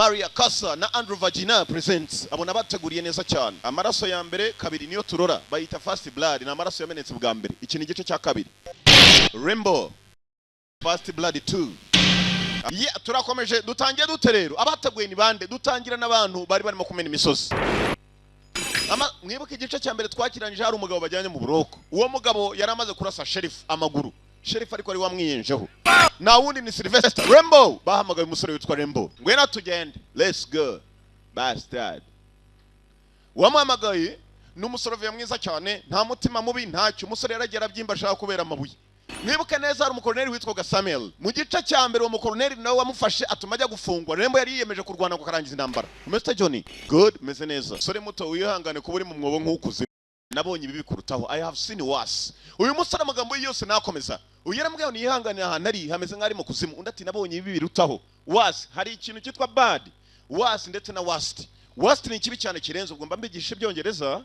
Maria Kasa na Andrew Vagina presents. Abona bateguriye neza cyane. Amaraso ya mbere, kabiri niyo turora, bayita First Blood, ni amaraso yamenetse bwa mbere. Iki ni igice cya kabiri, Rambo First Blood 2. Yeah, turakomeje. Dutangiye dute rero? Abateguye ni bande? Dutangira n'abantu bari barimo kumena imisozi. Mwibuke igice cya mbere twakirangije hari umugabo bajyanye mu buroko. Uwo mugabo yari amaze kurasa sheriff amaguru, sheriff ariko ari wamwiyenjeho. Nta wundi ni Sylvester Rambo. Bahamagaye umusore witwa Rambo, ngwino tugende, let's go bastard. Wamuhamagaye ni umusoroviya mwiza cyane, nta mutima mubi, ntacyo. Umusore yaragiye arabyimba, ashaka kubera amabuye. Mwibuke neza, hari umukoroneri witwaga Samuel mu gice cya mbere. Uwo mukoroneri nawe wamufashe atuma ajya gufungwa. Rembo yari yiyemeje kurwana ngo akarangiza intambara. Mr Johnny good, meze neza. Musore muto, wihangane kuba uri mu mwobo nk'ukuze. Nabonye ibi bikurutaho, I have seen worse. Uyu musore amagambo ye yose nakomeza. Uyu yaramubwiye ngo niyihanganire, ahantu ari hameze nk'ari mu kuzimu. Undi ati nabonye ibi birutaho, worse. Hari ikintu cyitwa bad, worse ndetse na worst. Worst ni ikibi cyane kirenze. Ubwo mba mbigisha ibyongereza,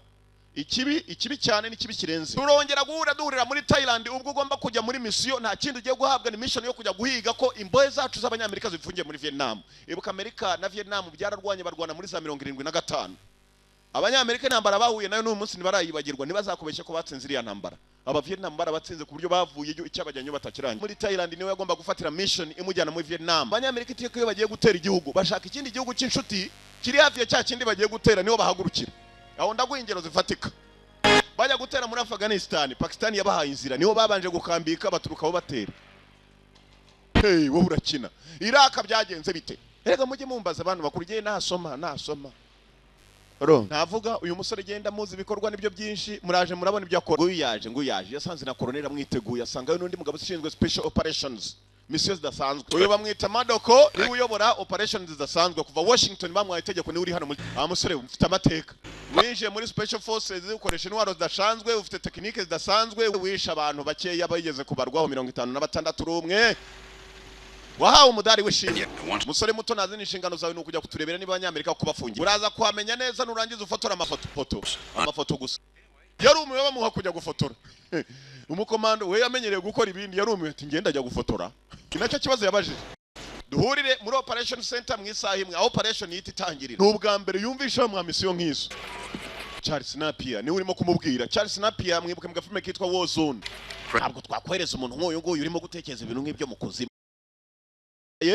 ikibi, ikibi cyane n'ikibi kirenze. Turongera guhura, duhurira muri Thailand. Ubwo ugomba kujya muri misiyo, nta kindi ugiye guhabwa, ni mission yo kujya guhiga ko imbohe zacu z'Abanyamerika zifungiye muri Vietnam. Ibuka, Amerika na Vietnam byararwanye, barwana muri za 75. Abanyamerika intambara bahuye nayo n'uyu munsi ntibarayibagirwa. Ntibazakubeshye ko batsinze iriya ntambara. Aba Vietnam barabatsinze ku buryo bavuyeyo icyabajyanye batakirangiye. Muri Thailand niwe yagomba gufatira mission imujyana muri Vietnam. Abanyamerika iteka iyo bagiye gutera igihugu, bashaka ikindi gihugu cy'inshuti kiri hafi ya cya kindi bagiye gutera, niho bahagurukira. Aho ndaguha ingero zifatika. Bajya gutera muri Afghanistan, Pakistan yabahaye inzira, niho babanje gukambika, baturuka aho batera. Hey, wowe urakina. Iraka byagenze bite? Erega mujye mumbaza abantu bakuru, igihe nasoma nasoma ro ntavuga. Uyu musore genda muzi ibikorwa nibyo byinshi, muraje murabona ibyo akora. Nguyu yaje, nguyu yaje, yasanze na koroneri amwiteguye, asangayo n'undi mugabo ushinzwe special operations, misiyo zidasanzwe. Uyu bamwita Madoko, niwe uyobora operations zidasanzwe kuva Washington bamuhaye itegeko, niwe uri hano muri. Ah, musore ufite amateka, winjiye muri special forces ukoresha intwaro zidasanzwe, ufite tekinike zidasanzwe, wishe abantu bakeya bageze kubarwaho 56, uri umwe wahawe umudari w'ishimwe. Musore muto, nazi inshingano zawe ni ukujya kuturebera niba Abanyamerika kubafungira. Uraza kuhamenya neza nurangiza ufotora amafoto, foto, amafoto gusa. Yarumiwe bamuha kujya gufotora. Umukomando we yamenyereye gukora ibindi, yarumiwe ati ngenda ajya gufotora. Ni nacyo kibazo yabajije. Duhurire muri operation center mu isaha imwe, aho operation yita itangirira. Ni ubwa mbere yumvisha mwa misiyo nk'izo. Charles Napier niwe urimo kumubwira. Charles Napier mwibuke mu gafilme kitwa War Zone. Ntabwo twakohereza umuntu nk'uyu nguyu urimo gutekereza ibintu nk'ibyo mu kuzimu.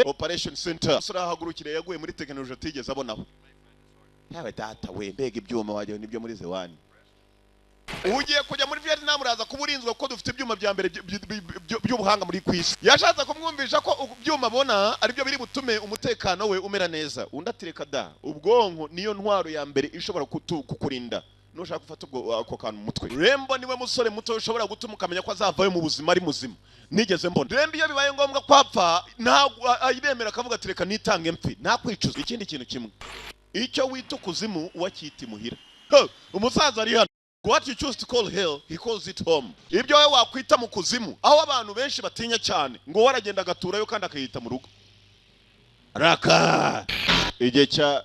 Operation center, umusore ahagurukire yaguye muri tekinoloji atigeze abonaho. Yawe data we, mbega ibyuma, wagira nibyo muri zewani. Ugiye kujya muri Vietnam, uraza kuba urinzwe kuko dufite ibyuma bya mbere by'ubuhanga muri ku isi. Yashatse kumwumvisha ko ibyuma abona aribyo biri butume umutekano we umera neza. Undi atireka da, ubwonko niyo ntwaro ya mbere ishobora kukurinda. Nushaka gufata ubwo ako kantu mu mutwe. Rembo niwe musore muto ushobora gutuma ukamenya ko azavayo mu buzima ari muzima nigeze mbona. Rembo iyo bibaye ngombwa ko apfa, ntabwo ayiremera, akavuga ati reka nitange mpfi, nta kwicuza. Ikindi kintu kimwe, icyo wita ukuzimu uwacyita imuhira. Huh, umusaza ari hano. What you choose to call hell, he calls it home. Ibyo wowe wakwita mu kuzimu, aho abantu benshi batinya cyane, ngo we aragenda agaturayo kandi akayita mu rugo. Raka, igihe cya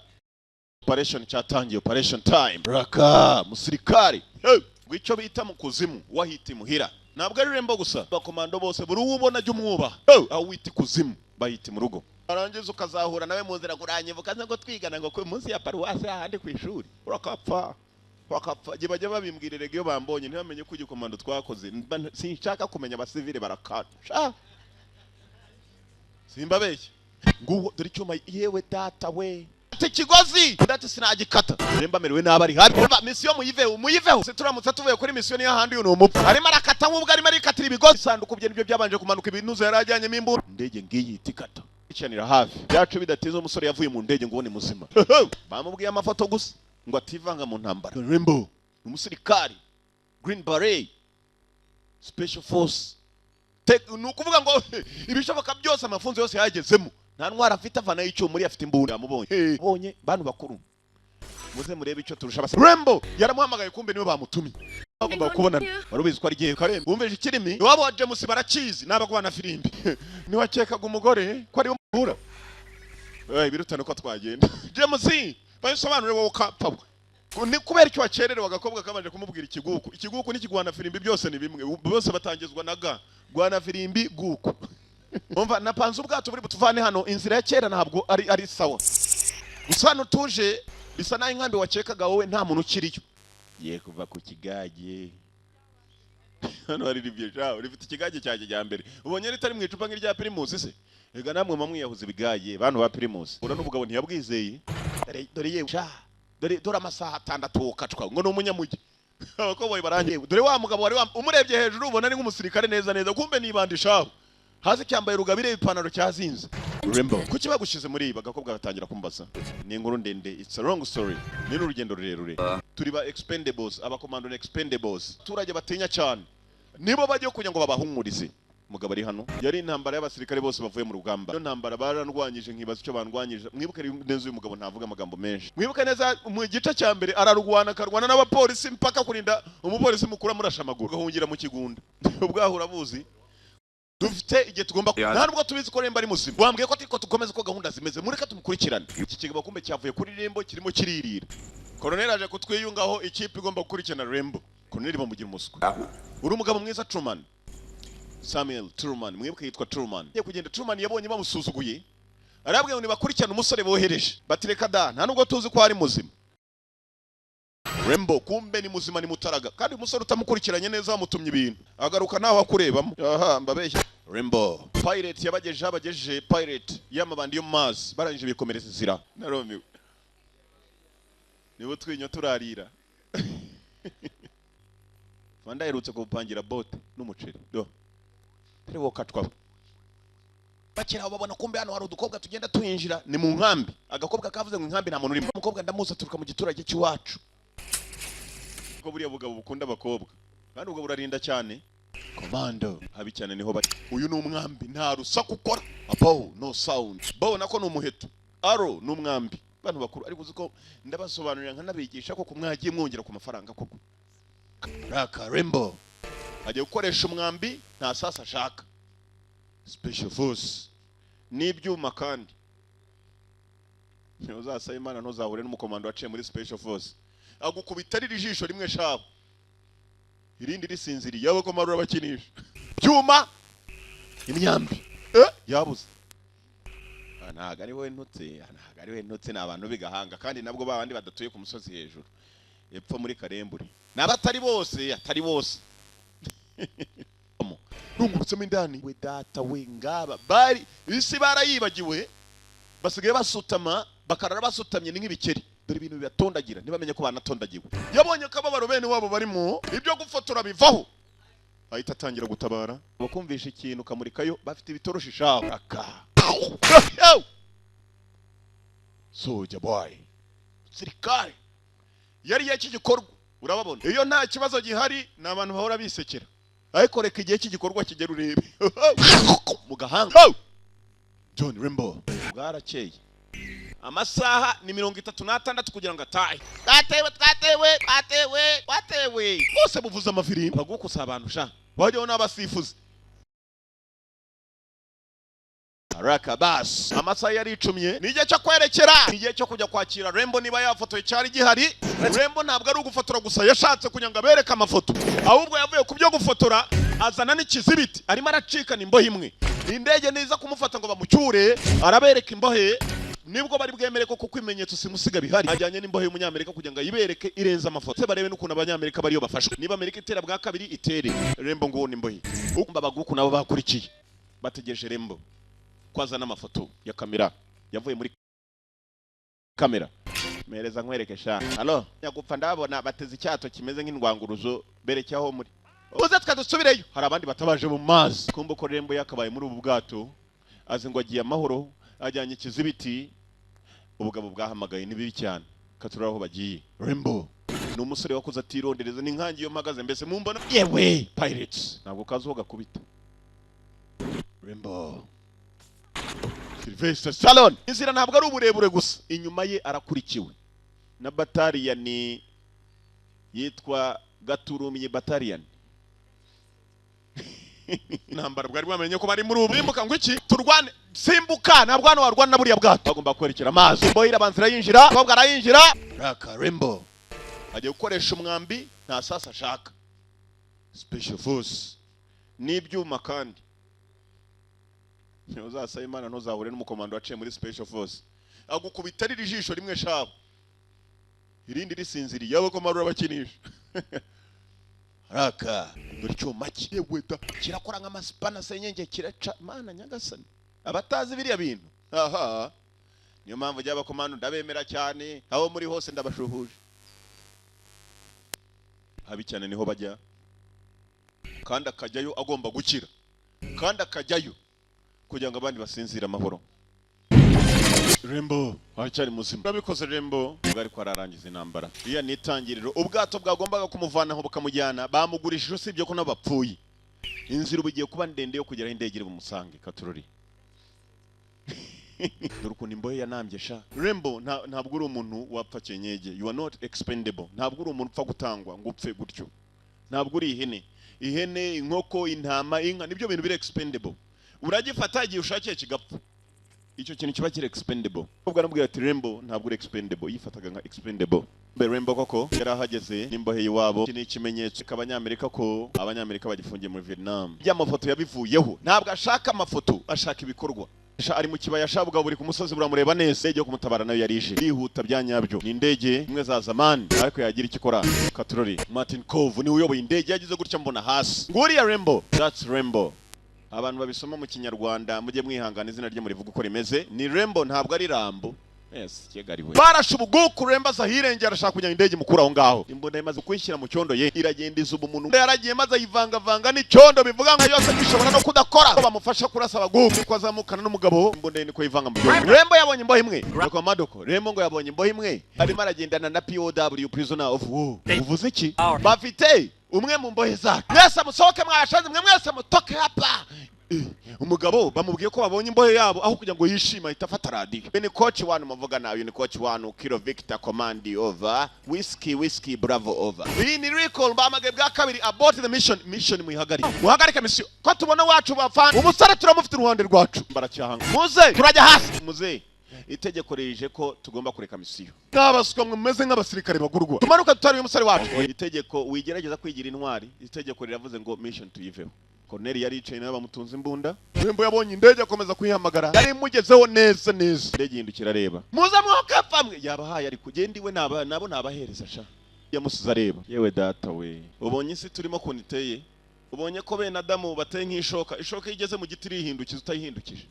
operation cyatangiye, operation time. Raka musirikari. Hey, ngo icyo bita mu kuzimu wahita imuhira. Ntabwo ari Rembo gusa, abakomando bose, buri uwo ubona ajya umwubaha. Hey, aho wita ikuzimu bahita mu rugo. Warangiza ukazahura nawe mu nzira ngo uranyibuka ngo twigana ngo ku munsi ya paruwasi ahandi ku ishuri, urakapfa bakapfa. Jye bajya babimbwira erega iyo bambonye, ntibamenye ko igikomando twakoze. Sinshaka kumenya, abasivile barakata, simbabeshye. Nguwo dore icyuma, yewe data we, ati ikigozi ndati sinagikata. Remba amerewe nabi, ari habi. Umva, misiyo muyiveho, muyiveho. Se turamutse tuvuye kuri misiyo niyo handi, uyu ni umupfu, arimo arakata nk'ubwo arimo arikatira ibigozi. Isanduku bye nibyo byabanje kumanuka, ibinuzo yari ajyanyemo imbunda. Indege ngiyi ihita ikata icanira hafi byacu. Bidatinze umusore yavuye mu ndege ngo ubone muzima. Bamubwiye amafoto gusa ngo ativanga mu ntambara. Rembo ni umusirikari Green Beret, special force. Ni ukuvuga ngo ibishoboka byose, amafunzo yose yagezemo. Nta ntwara afite, avanayo icyuma, uriya afite imbunda, yamubonye. Hey, bonye bantu bakuru, muze murebe icyo turusha abasa. Rembo yaramuhamagaye, kumbe niwe bamutumye, bagomba kubonana. Wari ubizi ko ari igihe karembo wumvise ikirimi iwabo wa James, barakizi n'abagwana firimbi. Niwakekaga umugore ko ariwe muhura. Eh, birutane ko twagenda. James babisobanure, wowe ukapfa we. Ni kubera icyo wakererewe? Agakobwa kabanje kumubwira ikiguku. Ikiguku n'ikigwana firimbi byose ni bimwe, bose batangizwa na ga gwana firimbi guku. Umva, napanze ubwato buri butuvane hano. Inzira ya kera ntabwo ari sawa. Gusa hano tuje bisa naho inkambi wakekaga wowe nta muntu ukiriyo. Ye kuva ku kigage hano hari ribye shaho rifite ikigage cya kijyambere, ubonye ritari mu icupa nk'irya Primus se. Ega namwe mamwiyahuza ibigage, bantu ba Primus. Ura n'ubugabo ntiyabwizeye. Dore dore yewe sha, dore dore amasaha 6 ukacwa ngo ni umunyamujyi. Abakoboyi barangiye. Dore wa mugabo wari umurebye hejuru ubona ari nk'umusirikare neza neza, kumbe nibandi shaho hasi cyambaye rugabire, ipantaro cyazinze. Rembo, kuki bagushize muri ibi? Agakobwa gatangira kumbaza. Ni inkuru ndende, it's a long story, ni n'urugendo rurerure. Turi ba Expendables, abakomando ni Expendables, abaturage batinya cyane, nibo bajya kugira ngo babahumurize. Umugabo ari hano, yari intambara y'abasirikare bose bavuye mu rugamba. Iyo ntambara barandwanyije, nkibaza icyo bandwanyije. Mwibuke neza uyu mugabo ntavuga amagambo menshi. Mwibuke neza mu gice cya mbere ararwana, akarwana n'abapolisi mpaka kurinda umupolisi mukuru amurasha amaguru, agahungira mu kigunda. Ubwaho urabuzi. Dufite igihe tugomba, nta nubwo tubizi ko Rembo ari muzima. Wambwiye ko ariko dukomeze ko gahunda zimeze, mureke tumukurikirane. Iki kigabo kumbe cyavuye kuri Rembo kirimo kiririra. Koroneli aje kutwiyungaho, ikipe igomba gukurikirana Rembo. Koroneli bamugira umuswa. Uri umugabo mwiza Truman, Samuel Truman, mwibuke yitwa Truman. Yagiye kugenda, Truman yabonye bamusuzuguye, arababwira ngo nibakurikirane umusore bohereje. Bati reka da, nta nubwo tuzi ko ari muzima. Rembo kumbe ni muzima, ni mutaraga. Kandi umusore utamukurikiranye neza wamutumye ibintu agaruka nawe akurebamo. Aha mbabeshya, Rembo pirate yabagejeje, abagejeje pirate y'amabandi yo mu mazi, barangije bikomereza inzira. Narumiwe, niba utwinyo turarira. Fanda aherutse kubupangira bote n'umuceri do turi wokatwa. Bakira aho babona kumbe hano hari udukobwa tugenda tuyinjira, ni mu nkambi. Agakobwa kavuze ngo inkambi nta muntu urimo. Umukobwa ndamuzi, aturuka mu giturage cy'iwacu. Ko buriya bugabo bukunda abakobwa, kandi ubwo burarinda cyane. Komando habi cyane niho bari. Uyu ni umwambi, nta rusaku ukora, bow no sound. Bow nako ni umuheto, arrow ni umwambi. Bantu bakuru, ariko uzi ko ndabasobanurira nkanabigisha koko, mwagiye mwongera ku mafaranga koko. Raka Rembo agiye gukoresha umwambi, nta sasa ashaka. Special force n'ibyuma, kandi ntuzasaba Imana ntuzahure n'umukomando waciye muri special force, agukubita riri jisho rimwe shabu irindi risinziriye. Abakomando urabakinisha byuma, imyambi yabuze. Ntabwo ari we ntutse, ntabwo ari we ntutse, ni abantu b'igahanga, kandi nabwo babandi badatuye ku musozi hejuru epfo muri Karembure, ni abatari bose, atari bose. Rungurutsemo indani we data we, ngaba bari isi barayibagiwe, basigaye basutama, bakarara basutamye, ni nk'ibikeri. Dore ibintu bibatondagira, ntibamenye ko banatondagiwe. Yabonye akababaro bene wabo barimo, ibyo gufotora bivaho, ahita atangira gutabara. Bakumvisha ikintu ukamurikayo, bafite ibitoroshi shaho. Aka soja boy sirikare yari y'iki gikorwa, urababona iyo nta kibazo gihari ni abantu bahora bisekera, ariko reka igihe cy'igikorwa kigera urebe mu gahanga. John Rambo bwarakeye, amasaha ni 36 kugira ngo atahe. Twatewe, twatewe, twatewe, twatewe, bose buvuze amafirimbi, bagukusa abantu sha, bajyaho n'abasifuzi. Rakabas, amasaha yari icumye, ni igihe cyo kwerekera, ni igihe cyo kujya kwakira Rembo niba yafotoye cyari gihari. Rembo ntabwo ari ugufotora gusa, yashatse kugira ngo abereke amafoto, ahubwo yavuye ku byo gufotora azana n'ikizibiti, arimo aracikana imbohe imwe. Indege niza kumufata ngo bamucyure, arabereka imbohe, nibwo bari bwemere ko kuko ibimenyetso simusiga bihari. Ajyanye n'imbohe y'umunyamerika kugira ngo ayibereke irenze amafoto, se barebe n'ukuntu abanyamerika bariyo bafashwe. Niba Amerika itera bwa kabiri itere. Rembo nguwo n'imbohe, ukumva abaguku nabo bakurikiye, bategereje Rembo ko azana amafoto ya kamera yavuye muri kamera. Mereza nkwereke sha. Halo nyagupfa, ndababona bateze icyato kimeze nk'indwanguruzo, berekeye aho muri uze twe dusubireyo. Hari abandi batabaje mu mazi. Kumva ko Rembo yakabaye muri ubu bwato, azi ngo agiye amahoro, ajyanye ikizibiti. Ubugabo bwahamagaye ni bibi cyane, katurara aho bagiye. Rembo ni umusore wakuze atirondereza, ni nkangi iyo mpagaze mbese mumbona. Yewe pirates ntabwo kazi uho gakubita. Rembo Sylvester Stallone, inzira ntabwo ari uburebure gusa, inyuma ye arakurikiwe na bataliyani yitwa Gaturumye bataliyani. Intambara bwari bwamenye ko bari muri ubu. Simbuka ngo iki turwane, simbuka, ntabwo hano warwana na buriya bwato. Bagomba kwerekera amazi. Boy irabanza irayinjira, umukobwa arayinjira. Raka Rembo agiye gukoresha umwambi, nta sasa ashaka. Special force n'ibyuma, kandi ntuzasaba Imana ntuzahure n'umukomando waciye muri special force, Agukubita riri jisho rimwe shaho, irindi risinziriye. Abakomando urabakinisha raka. Dore icyuma cye da, kirakora nk'amasipana senyenge, kiraca. Mana nyagasani, abatazi biriya bintu aha. Niyo mpamvu jya abakomando ndabemera cyane, aho muri hose ndabashuhuje. Habi cyane niho bajya, kandi akajyayo agomba gukira, kandi akajyayo kugira ngo abandi basinzire amahoro. Rembo aracyari muzima, urabikoze Rembo. Ubwo ariko ararangiza intambara, iriya ni itangiriro. Ubwato bwagombaga kumuvanaho bukamujyana bamugurishije, usibye ko nabo bapfuye. Inzira ubu igiye kuba ndende yo kugeraho indege iri bumusange. Katurori, dore ukuntu imbohe yanambye sha. Rembo, ntabwo uri umuntu wapfa kenyege. You are not expendable. Ntabwo uri umuntu upfa gutangwa ngo upfe gutyo. Ntabwo uri ihene. Ihene, inkoko, intama, inka, nibyo bintu biri expendable. Uragifata igihe ushakiye kigapfa. Icyo kintu kiba kiri expendable. Ubwo aramubwira ati: "Rembo, ntabwo uri expendable." Yifataga nka expendable. Mbe Rembo koko yari ahageze n'imbohe iwabo. Iki ni ikimenyetso k'Abanyamerika ko Abanyamerika bagifungiye muri Vietnam. By'amafoto yabivuyeho, ntabwo ashaka amafoto, ashaka ibikorwa. Ari mu kibaya shabwa, buri ku musozi buramureba neza. Indege yo kumutabara nayo yarije irihuta bya nyabyo. Ni indege imwe za zamani, ariko yagira icyo ikora. Katurori, Martin Kove niwe uyoboye indege. Yagize gutya mbona hasi nguriya Rembo. That's Rembo. Abantu babisoma mu Kinyarwanda mujye mwihangana, izina rye murivuga uko rimeze. Ni Rembo, ntabwo ari Rambo. Yes, kigari we. Barashe ubuguku. Rembo aza ahirengera, arashaka kugira ngo indege imukure aho ngaho. Imbunda imaze kuyishyira mu cyondo ye, iragenda izuba. Umuntu yaragiye maze ayivangavanga n'icyondo, bivuga ngo yose gishobora no kudakora. Ko bamufasha kurasa abaguku, niko azamukana n'umugabo. Imbunda ye niko yivanga mu cyondo. Rembo yabonye imbohe imwe. Nuko Madoko Rembo ngo yabonye imbohe imwe, arimo aragendana na POW, prisoner of war. Uvuze iki? Bafite umwe mu mbohe zacu. Mwese musohoke, mwashaze mwe, mwese mutoke hapa. Umugabo bamubwiye ko babonye imbohe yabo, aho kugira ngo yishime ahita afata radiyo. Ni coach wanu muvuga nawe, ni coach wanu Kilo Victor command over Whiskey Whiskey Bravo over. Iyi ni recall, bahamagaye bwa kabiri. Abort the mission, mission muyihagarike, muhagarike mission. Ko tubona wacu bafana umusore turamufite uruhande rwacu, baracyahanga. Muze turajya hasi, muze. Itegeko rije ko tugomba kureka misiyo. Mwabaswa mwe mumeze nk'abasirikare bagurwa, tumanuka tutari uyu musore wacu. Itegeko, wigerageza kwigira intwari. Itegeko riravuze ngo mission tuyiveho. Colonel yari yicaye nawe bamutunze imbunda. Rembo yabonye indege, akomeza kuyihamagara. Yari imugezeho neza neza. Indege yindukira areba. Muze mwokapfa mwe. Yabahaye, ari kugenda iwe naba nabo nabahereza sha. Yamusize areba. Yewe data we, ubonye isi turimo kuntu iteye? Ubonye ko bene Adamu bateye nk'ishoka? Ishoka iyo igeze mu giti irihindukiza utayihindukije.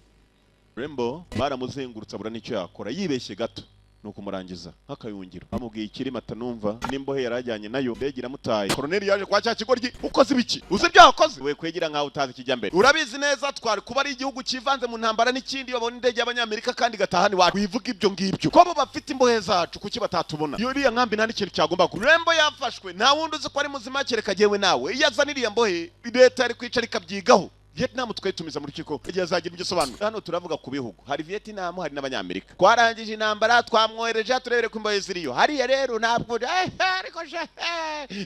Rembo baramuzengurutse, abura n'icyo yakora. Yibeshye gato ni ukumurangiza nk'akayungiro. Bamubwiye ikirima atanumva n'imbohe yari ajyanye nayo, indege iramutaye. Koroneli yaje kwa cya kigoryi. Ukoze ibiki? Uzi ibyo wakoze? We kwegera nkaho utazi ikijyambere, urabizi neza. Twari kuba ari igihugu cyivanze mu ntambara n'ikindi, babona indege y'Abanyamerika kandi igataha iwacu. Wivuga ibyo ngibyo ko bo bafite imbohe zacu, kuki batatubona? Iyo iriya nkambi nta n'ikintu cyagomba kuba. Rembo yafashwe, nta wundi uzi ko ari muzima kereka jyewe nawe. Iyo azana iriya mbohe, leta yari kwicara ikabyigaho. Vietnam tukayitumiza mu rukiko igihe azagira ibyo asobanura. Hano turavuga ku bihugu, hari Vietnam, hari n'Abanyamerika. Twarangije intambara, twamwohereje turebere ko imbohe ziriyo hariya. Rero ntabwo ariko je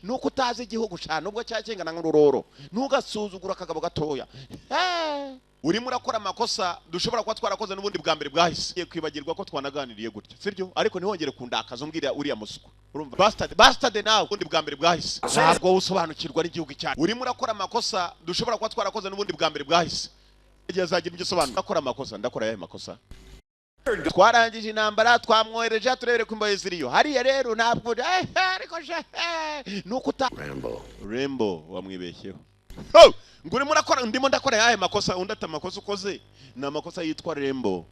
nuko utazi igihugu sha, nubwo cyakingana nk'ururoro. Ntugasuzugura akagabo gatoya. Urimo urakora amakosa dushobora kuba twarakoze n'ubundi bwa mbere bwahise. Ngiye kwibagirwa ko twanaganiriye gutya, sibyo? Ariko ntiwongere kundakaza umbwira uriya muswa, urumva? Bastard, bastard nawe. Ubundi bwa mbere bwahise, ntabwo wowe usobanukirwa n'igihugu cyacu. Urimo urakora amakosa dushobora kuba twarakoze n'ubundi bwa mbere bwahise. Igihe azagira ibyo asobanura. Ndakora amakosa? Ndakora ayahe makosa? Twarangije intambara, twamwohereje turebere ko imbohe ziriyo hariya. Rero ntabwo ariko je nuko uta Rambo. Rembo wamwibeshyeho. Ho! Ngo urimo urakora, ndimo ndakora ayahe makosa? Undi ati: "Amakosa ukoze ni amakosa yitwa Rembo."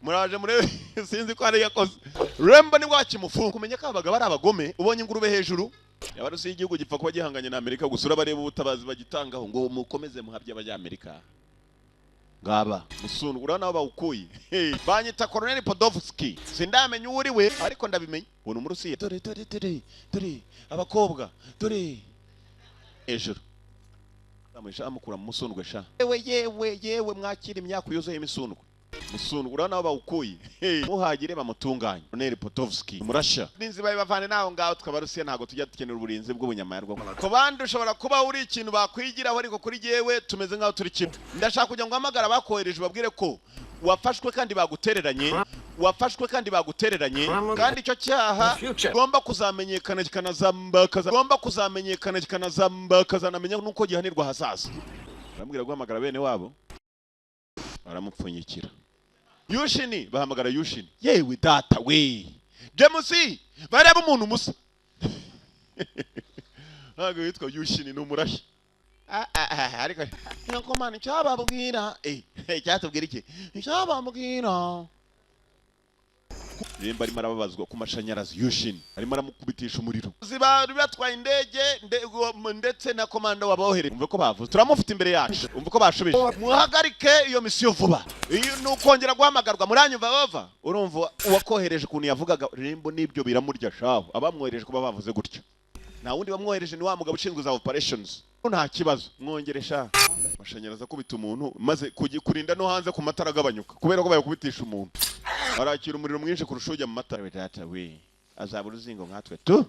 Muraje murebe, sinzi ko ariyo yakoze. Rembo nibwo bakimufunga kumenya ko abagabo ari abagome. Ubonye ingurube hejuru. Abarusiya, igihugu gipfa kuba gihanganye na Amerika gusa, urabareba ubutabazi bagitangaho ngo mukomeze muhabye Abanyamerika. Ngaba musundwa, urabona aho bawukuye. Hey, banyita Colonel Podovski. Sindamenya uwo uri we, ariko ndabimenya ubu ni Umurusiya. Dore, dore, dore, dore abakobwa, dore hejuru amusha amukura mu musundwe sha. Yewe, yewe, yewe, mwakira imyaka yuzuye imisundwe. Musundwe, urabona aho bawukuye. Hey, muhagire bamutunganye. Colonel Potovski Umurasha ninzi babe bavane naho ngaho. Tukabarusiya ntabwo tujya dukenera uburinzi bw'ubunyamayarwa. Ku bandi ushobora kuba uri ikintu bakwigiraho, ariko kuri jyewe tumeze nk'aho turi kimwe. Ndashaka kugira ngo uhamagare abakohereje, ubabwire ko wafashwe kandi bagutereranye, wafashwe kandi bagutereranye, kandi icyo cyaha ugomba kuzamenyekana kikanazamba, kuzamenyekana kikanazamba, kazanamenya nuko gihanirwa ahazaza. Aramubwira guhamagara bene wabo, aramupfunyikira. Yushini bahamagara Yushini. Yewe data we. James bareba umuntu musa. Ntabwo yitwa Yushini ni umurashi. Ariko nuko man cyababwira cyatubwira iki? Cyababwira. Rembo arimo arababazwa ku mashanyarazi Yushini arimo aramukubitisha umuriro. Ziba batwaye indege ndetse na komando wabohere. Umve ko bavuze. Turamufite imbere yacu. Umve ko bashubije. Muhagarike iyo misiyo vuba. Iyo nukongera guhamagarwa muranyumva bava. Urumva uwakohereje ukuntu yavugaga Rembo nibyo biramurya shaho. Abamwohereje kuba bavuze gutyo. Nta wundi bamwohereje ni wa mugabo ushinzwe za operations. Nta kibazo mwongeresha amashanyarazi akubita umuntu maze kurinda no hanze ku matara agabanyuka kubera ko bayakubitisha umuntu arakira umuriro mwinshi kurusha ujya mu matara. Data we azaba uruzingo nkatwe tu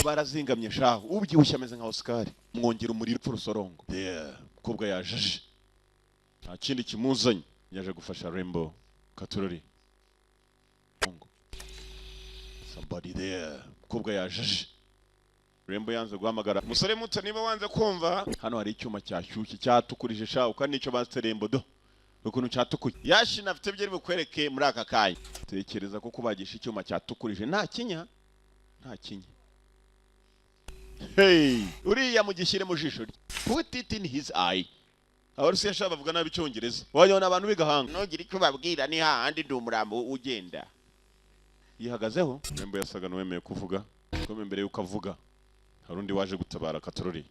barazingamye shaho ubyibushye ameze nka Oscar mwongera umuriro upfa urusorongo. Mukobwa yajeje nta kindi kimuzanye yaje gufasha Rembo katurori. Somebody there. Mukobwa yajeje Rembo yanze guhamagara musore muto niba wanze kumva hano hari icyuma cyashyushye cyatukurije sha ukanicyo baste Rembo do ukuntu cyatukuye yashina afite byeri bukwereke muri aka kanya. Tekereza ko kubagisha icyuma cyatukurije nta kinya nta kinya. Hey uriya mugishyire mu jisho rye, put it in his eye. Abarusiya sha bavuga nabi icyongereza wanyona abantu bigahanga nogira icyo babwira ni hahandi ndi umurambo ugenda yihagazeho. Rembo yasaga n'uwemeye kuvuga ko mbere yuko avuga harundi waje gutabara katorori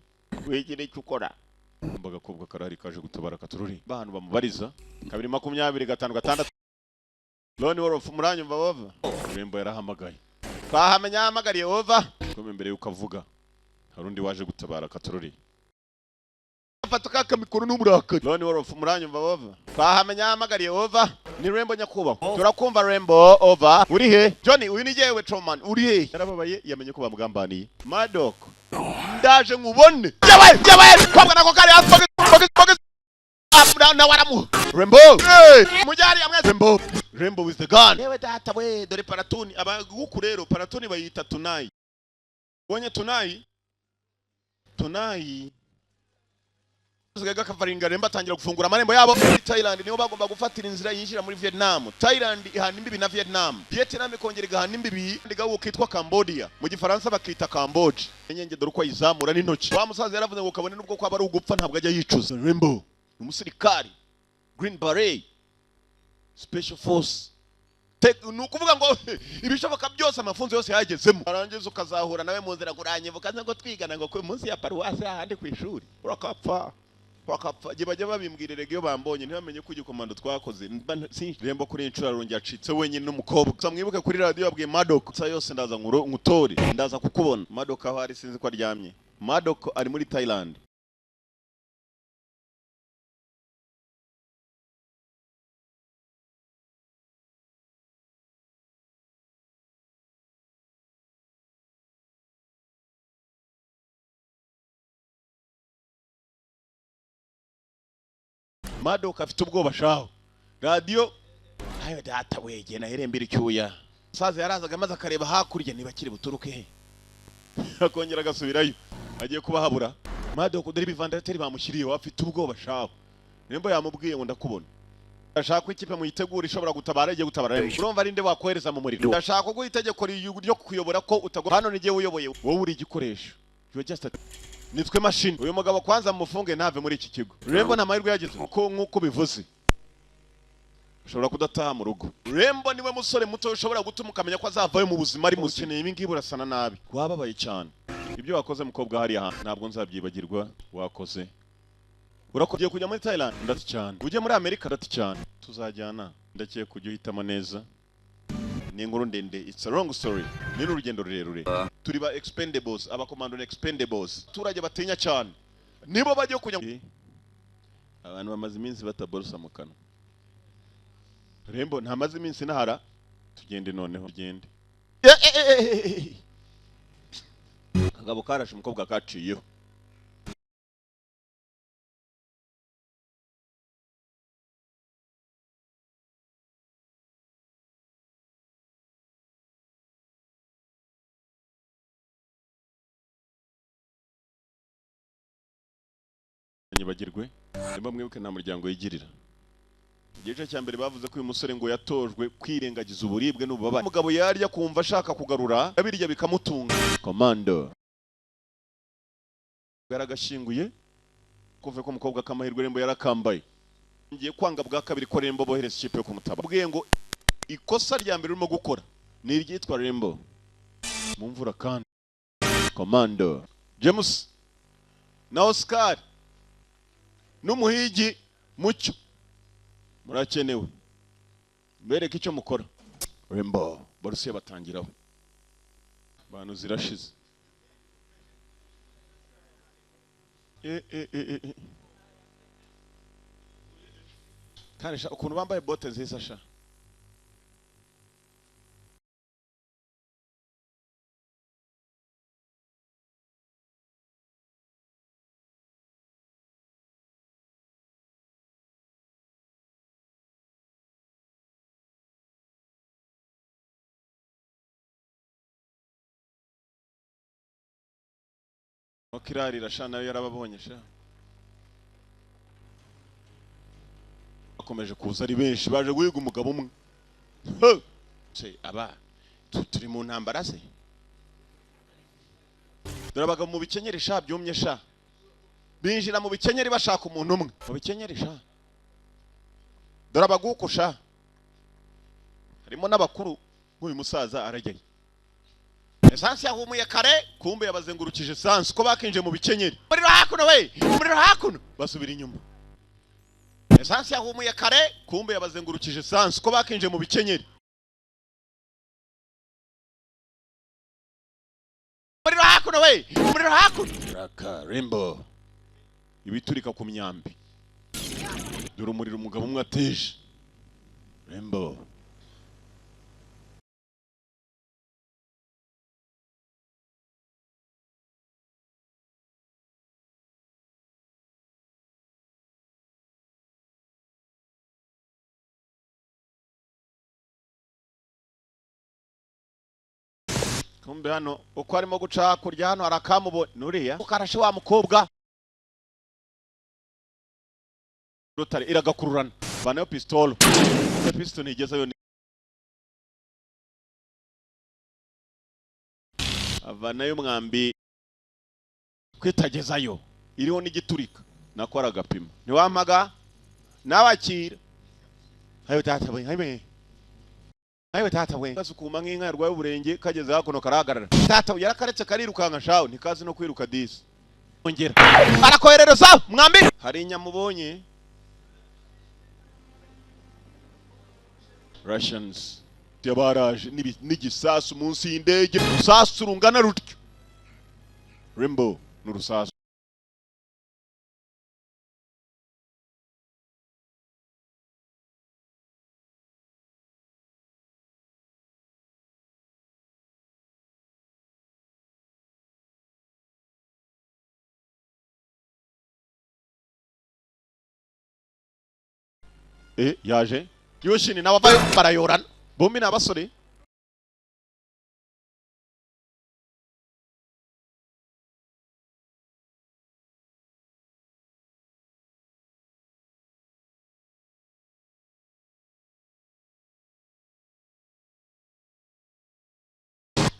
wegere icyo ukora. Mbaga kobwa karari kaje gutabara katorori bantu bamubariza 225 6 Lone Wolf muranyumva bava. Rembo yarahamagaye twahamenya yahamagariye over ko mbere yuko avuga harundi waje gutabara katorori afata kaka mikoro n'umurakari. Lone Wolf muranyumva bava twahamenya yahamagariye over ni Rembo nyakubahwa turakumva Rembo over uri he Johnny uyu ni jewe Truman uri he yarababaye yamenye ko bamugambaniye Madok ndaje nkubone yabaye yabaye kwabwa nako kari afuna na waramu Rembo mujari amwe Rembo Rembo with the gun. Yewe data we dore paratuni abaguku rero paratuni bayita tunai bonye tunai tunai Gakavaringa Rembo atangira gufungura amarembo yabo muri Thailand niho bagomba gufatira inzira yinjira muri Vietnam. Thailand ihana imbibi na Vietnam. Vietnam ikongera igahana imbibi ndigawo kitwa Cambodia. Mu Gifaransa bakita Cambodge. Enyenge dore uko ayizamura n'intoki. Wa musaza yaravuze ngo kabone nubwo kwaba ari ugupfa ntabwo ajya yicuza. Rembo ni umusirikari Green Beret Special Force. Nukuvuga ngo ibishoboka byose amafunzo yose yagezemo. Arangiza ukazahura nawe mu nzira kuranyibuka ngo twigana ngo ku munsi ya paruwasi ahandi ku ishuri. Urakapfa. Wakapfa bajya babimbwirire iyo bambonye ntibamenye ko igikomando twakoze Rembo kuri inshuro arongera acitse wenyine n'umukobwa. Gusa mwibuke kuri radio yabwiye Madok sa yose ndaza nkutore ndaza kukubona. Madok aho ari sinzi ko aryamye. Madok ari muri Thailand. Madok afite ubwoba shaho. Radio ayo data wege na herembira icyuya. Saza yarazaga maze akareba hakurya niba kiri buturuke he. Akongera agasubirayo. Agiye kubahabura. Madok dore ibivandarateri bamushyiriye afite ubwoba shaho. Rembo yamubwiye ngo ndakubona. Ndashaka ikipe muyitegura ishobora gutabara igiye gutabara. Urumva ari nde wakohereza mu muriro. Ndashaka kuguha itegeko ryo kuyobora ko utagomba. Hano nigiye uyoboye. Wowe uri igikoresho. You are just a nitwe machine. Uyu mugabo kwanza mufunge ntave muri iki kigo. Rembo nta mahirwe yagize ko nkuko bivuze ushobora kudataha mu rugo. Rembo niwe musore muto ushobora gutuma ukamenya ko azavayo mu buzima ari mukeneye. Ibi ngibi urasana nabi wababaye cyane. Ibyo wakoze mukobwa hariya ntabwo nzabyibagirwa. Wakoze urakogiye kujya muri Thailand ndati cyane, ujye muri Amerika ndati cyane, tuzajyana ndakiye kujya uhitamo neza. Ni inkuru ndende, it's a long story, ni urugendo rurerure. Turi ba expendables, abakomando expendables, abaturage batinya cyane nibo bajye kujya. Abantu bamaze iminsi bataborosa mu kanwa. Rembo ntamaze iminsi nahara. Tugende noneho tugende. Kagabo karashe umukobwa kaciyeho. Nyibagirwe nimba mwibuke nta muryango yigirira. Igice cya mbere bavuze ko uyu musore ngo yatojwe kwirengagiza uburibwe n'ububabare. Umugabo yarya kumva ashaka kugarura, abirya bikamutunga. Komando yaragashyinguye kuva ko umukobwa k'amahirwe Rembo yarakambaye. Ngiye kwanga bwa kabiri ko Rembo bohereza ikipe yo kumutaba. Ubwiye ngo ikosa rya mbere urimo gukora ni iryitwa Rembo mu mvura. Kandi Komando James na Oscar n'umuhigi Mucyo murakenewe, mbereke icyo mukora. Rembo Barusiya batangiraho abantu zirashize. E, e, e, e, e. Kandi sha, ukuntu bambaye bote nziza sha. Kirarira sha, nayo yarababonye sha. Bakomeje kuza ari benshi, baje guhiga umugabo umwe. He! Se aba turi mu ntambara se? Dore abagabo mu bikenyeri sha, byumye sha, binjira mu bikenyeri bashaka umuntu umwe mu bikenyeri sha. Dore abaguku sha, harimo n'abakuru nk'uyu musaza arajyayo. Esansi yahumuye kare, kumbe yabazengurukije esansi ko bakinjiye mu bikenyeri. Umuriro hakuno we, umuriro hakuno, basubira inyuma. Esansi yahumuye kare, kumbe yabazengurukije esansi ko bakinjiye mu bikenyeri. Umuriro hakuno we, umuriro hakuno. Raka Rembo ibiturika ku myambi. Dore umuriro umugabo umwe ateje. Rembo kumbe hano uko arimo guca hakurya hano harakamubona nuriya ukarashe wa mukobwa. Rutare iragakururana, vanayo pistolo. Iyo pistolo ntigezeyo, avanayo umwambi kwitagezayo iriho n'igiturika nako aragapima. Ntiwampaga nawakira. Ayo data we, ayo ayo data we. Gasukuma nk'inka yarwaye uburenge, kageze hakuno karahagarara. Data we yarakaretse karirukanka shawe, ntikazi no kwiruka disi. Ongera arakoherereza mwambi. Hari inyama ubonye. Russians yabaraje n'igisasu munsi y'indege, urusasu rungana rutyo. Rembo n'urusasu. Yaje Yoshini nawe avayo barayorana, bombi ni abasore.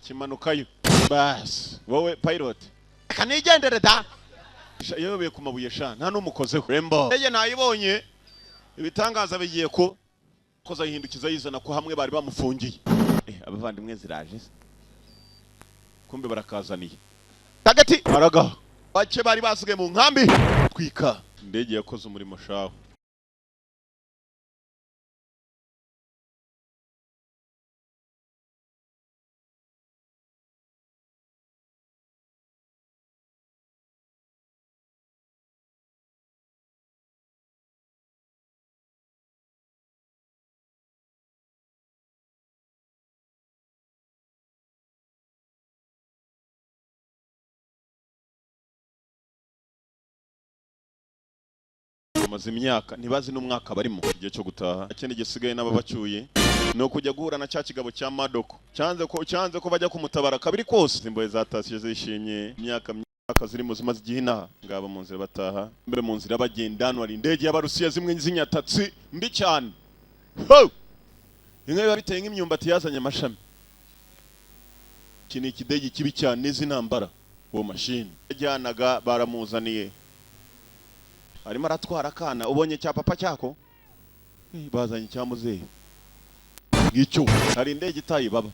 Kimanukayo basi wowe pilot, reka nigendere da. Yayobeye ku mabuye sha, nta n'umukozeho. Rembo ndege ntayibonye, ibitangaza bigiye ko koza yihindukiza yizana ko hamwe bari bamufungiye. Abavandimwe ziraje se, kumbe barakazaniye tagati araga bake bari basigaye mu nkambi. Twika indege yakoze umurimo shaho. Bamaze imyaka ntibazi n'umwaka barimo. Igihe cyo gutaha ikindi gisigaye n'ababacyuye ni ukujya guhura na cya kigabo cya Madoko cyanze ko bajya kumutabara kabiri kose. Imbohe zatashye zishimye imyaka. Akazi ziri muzima zigiye inaha. Ngaba mu nzira bataha, mbere mu nzira bagenda, hano hari indege y'Abarusiya, zimwe z'inyatatsi mbi cyane. Ho! Inka biba biteye nk'imyumbati yazanye amashami. Iki ni ikidege kibi cyane z'intambara. Uwo mashini yajyanaga baramuzaniye, arimo aratwara akana. Ubonye cya papa cyako? Bazanye icya muzehe ngicyo. Hari indege itaye ibaba,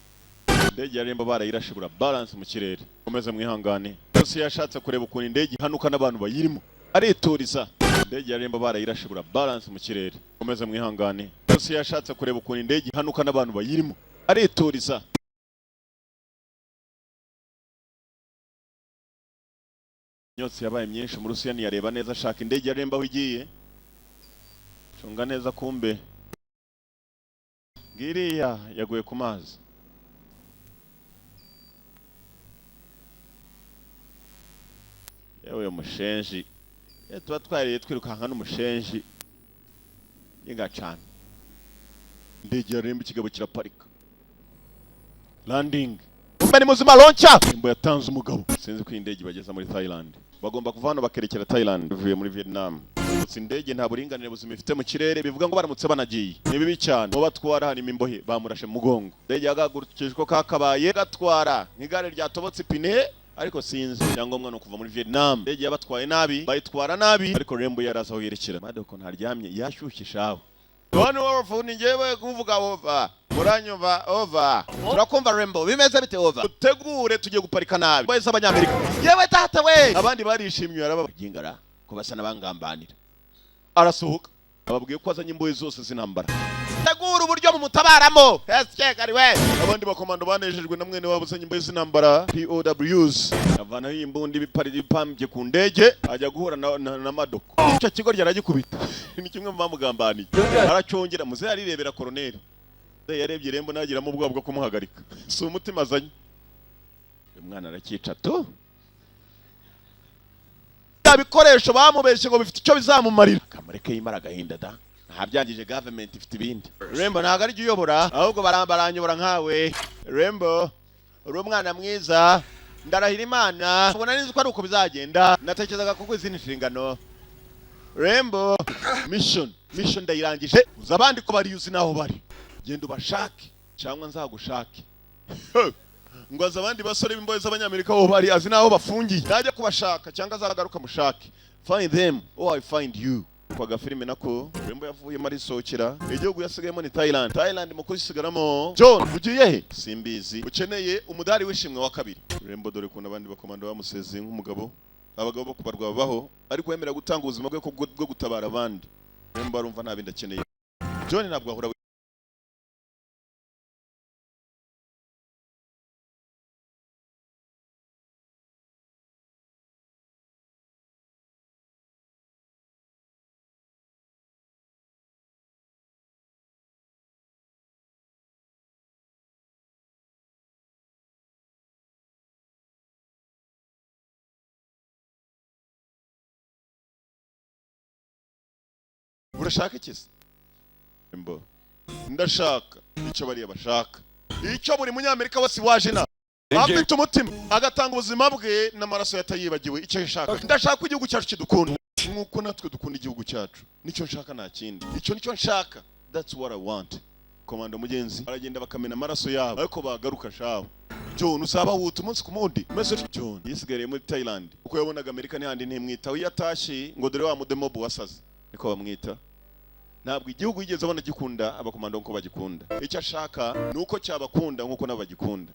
indege ya Rembo barayirashe bura balance mu kirere. Komeze mwihangane. Yose yashatse kureba ukuntu indege ihanuka n'abantu bayirimo, arituriza. Indege ya Rembo barayirashe bura balance mu kirere. Komeze mwihangane. Yose yashatse kureba ukuntu indege ihanuka n'abantu bayirimo, arituriza. Imyotsi yabaye myinshi mu Rusiya, ntiyareba neza, ashaka indege ya Rembo aho igiye. Cunga neza, kumbe ngiriya yaguye ku mazi. Yewe, uyu mushenji! Iyo tuba twariye twirukanka n'umushenji y'ingacana. Indege ya Rembo, ikigabo kiraparika, landing. Umbe ni muzima, launcher Rembo yatanze umugabo. Sinzi ko iyi ndege ibageza muri Thailand. Bagomba kuva hano bakerekera Thailand bivuye muri Vietnam. Gusa indege nta buringanire buzima ifite mu kirere, bivuga ngo baramutse banagiye ni bibi cyane. Mu batwara harimo imbohe, bamurashe mu mugongo. Indege yagagurukije ko kakabaye gatwara nk'igare ryatobotse ipine, ariko sinzi, icyangombwa ni ukuva muri Vietnam. Indege yabatwaye nabi, bayitwara nabi, ariko Rembo yarazi aho yerekera. Madoko ntaryamye, yashyushye shawe. One Wolf, ni njyewe kuvuga, over. Muranyumva? Over. Turakumva Rembo, bimeze bite? Over. Utegure, tugiye guparika nabi. Boys z'Abanyamerika. Yewe data we! Abandi barishimye, araba gingara ko basa n'abangambanira. Arasohoka. Ababwiye ko azanye imbohe zose z'intambara. Tegura uburyo mumutabaramo. Ese we. Abandi bakomando banejejwe na mwene wabo uzanye imbohe z'intambara, POWs. Avanaho iyi mbundi ibipari ipambye ku ndege, ajya guhura na Madoko. Icyo kigo ryaragikubita. Ni kimwe mu bamugambaniye. Aracyongera muze arirebera koroneri. Muzehe yarebye Rembo nagiramo ubwoba bwo kumuhagarika. Si umutima azanye. Uyu mwana aracyica tu. Bya bikoresho bamubeshye ngo bifite icyo bizamumarira. Kamureke yimara agahinda da. Ntabyangije, government ifite ibindi. Rembo ntabwo ari uyobora, ahubwo baranyobora nkawe. Rembo, uri umwana mwiza. Ndarahira Imana. Ubona nzi ko ari uko bizagenda. Natekerezaga kuko izindi nshingano. Rembo, mission ndayirangije. Uzi abandi ko bari, uzi naho bari. Genda ubashake cyangwa nzagushake. Ngo azi abandi basore b'imbohe z'Abanyamerika aho bari, azi n'aho bafungiye. Najya kubashaka cyangwa azagaruka mushake. Find them or I find you. Kwa gafilime nako Rembo yavuyemo arisohokera. Igihugu yasigayemo ni Thailand. Thailand mu kurisigaramo, John ugiye he? Simbizi. Ukeneye umudari w'ishimwe wa kabiri. Rembo, dore ukuntu abandi bakomando bamusezeye nk'umugabo. Abagabo bo kubarwa babaho, ariko wemera gutanga ubuzima bwe bwo gutabara abandi. Rembo arumva nta bindi akeneye. John ntabwo ahora urashaka iki se? Rembo, ndashaka icyo bariya bashaka, icyo buri Munyamerika wese waje na afite umutima agatanga ubuzima bwe n'amaraso yatayibagiwe. Icyo nshaka, ndashaka ko igihugu cyacu kidukunda nk'uko natwe dukunda igihugu cyacu. Nicyo nshaka, nta kindi. Icyo nicyo nshaka, that's what I want. Komando mugenzi baragenda bakamena amaraso yabo, ariko bagaruka shaho. John usaba wuta umunsi ku mundi umeze utyo. John yisigariye muri Thailand kuko yabonaga Amerika n'ihandi ntimwitaho. Iyo atashye ngo dore wa mudemobu wasaze, niko bamwita. Ntabwo igihugu yigeze abona gikunda abakomando nk'uko bagikunda. Icyo ashaka ni uko cyabakunda nk'uko nabo bagikunda.